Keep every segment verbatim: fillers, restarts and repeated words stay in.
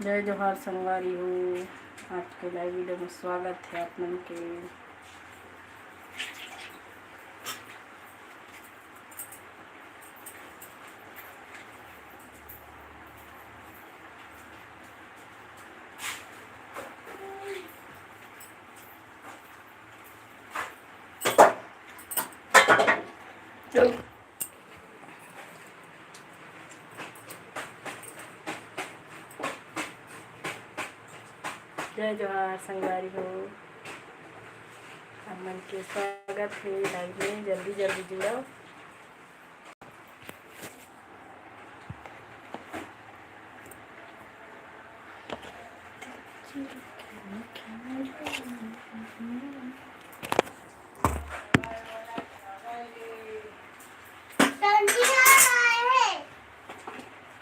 जय जोहार संगवारी हो, आज के लाइव वीडियो में स्वागत है आप मन के। जय जोहार संगवारी हो, आप मन के स्वागत हे लाइव में। जल्दी जल्दी जुड़व।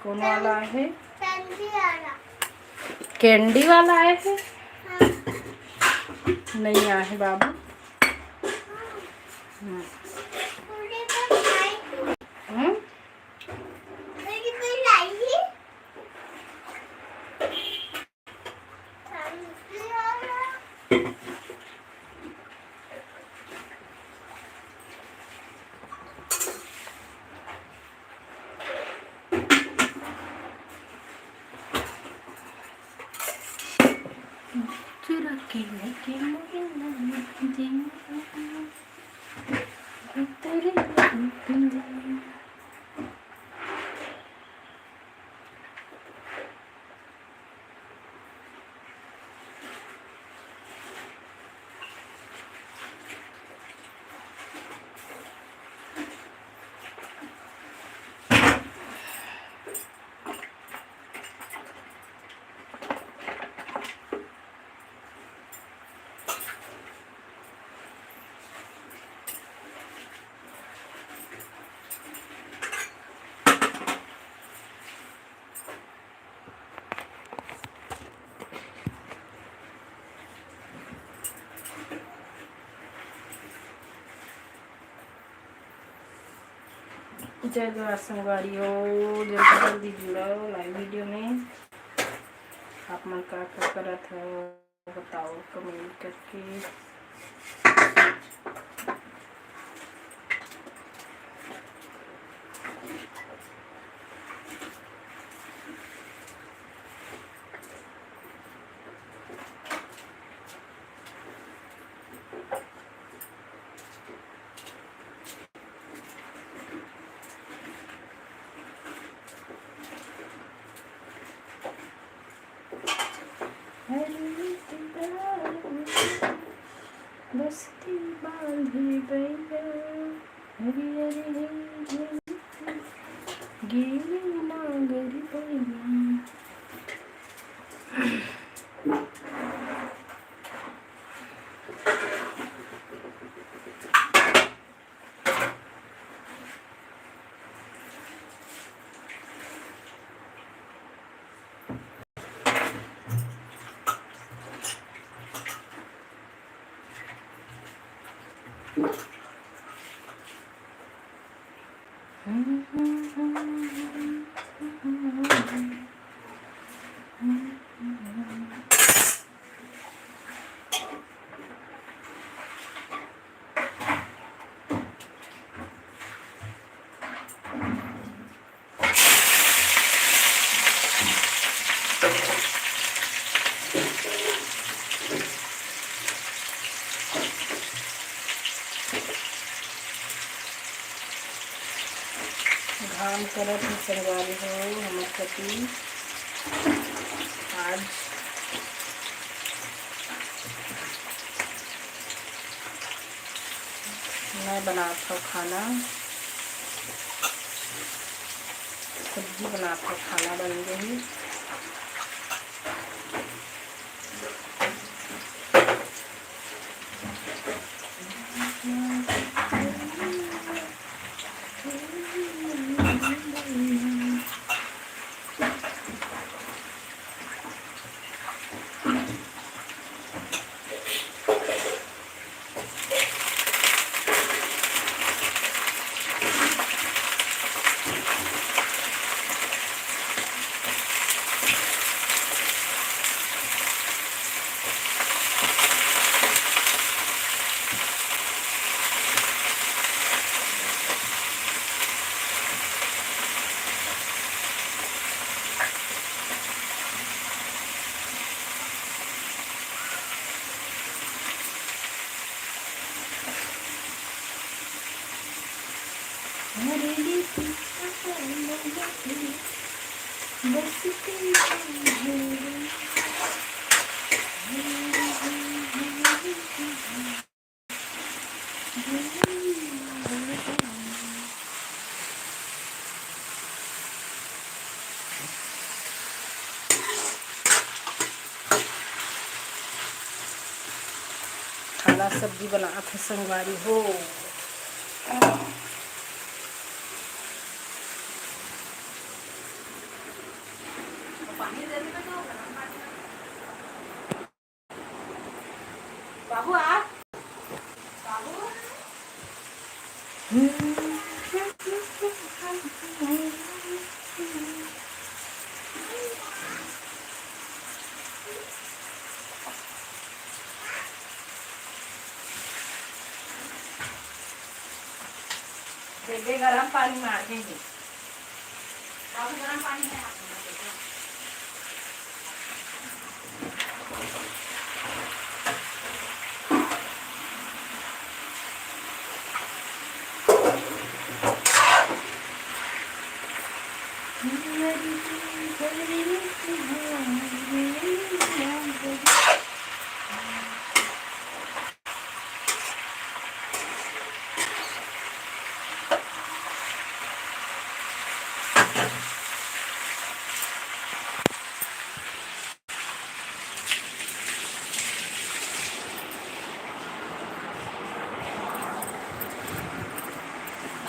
कौन वाला है? कैंडी वाला आए हे? नहीं आए हे बाबू। हम्म। हम्म? चुरा के लेके मोरे लाल जी, तेरे जय जोहार संगवारी हो, जल्दी जल्दी जुड़व लाइव वीडियो में। आप मन का का करत हो, बताओ कमेंट करके। हरी बस्ती बांधी गैया, हरी हरी गेली नागरी बैया। घाम करत हे संगवारी हो, हमर कति आज मैं बनात हव खाना, सब्जी बनात हव, खाना बन गई। काला सब्जी बनात हे संगवारी हो। बाबू आ, बाबू। बेबे गरम पानी मार दे हे। बाबू गरम पानी है आप लोग के?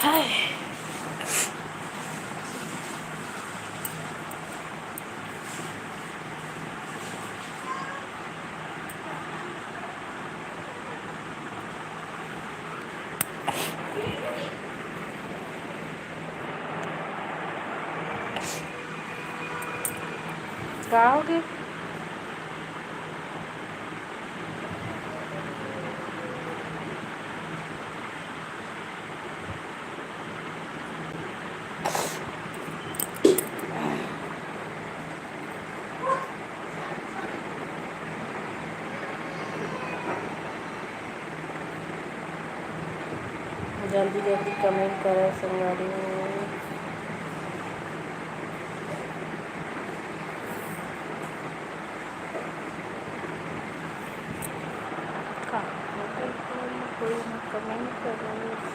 हाय। का होगे? जल्दी जल्दी comment करो संगवारी हो। का? कोई ना comment करो।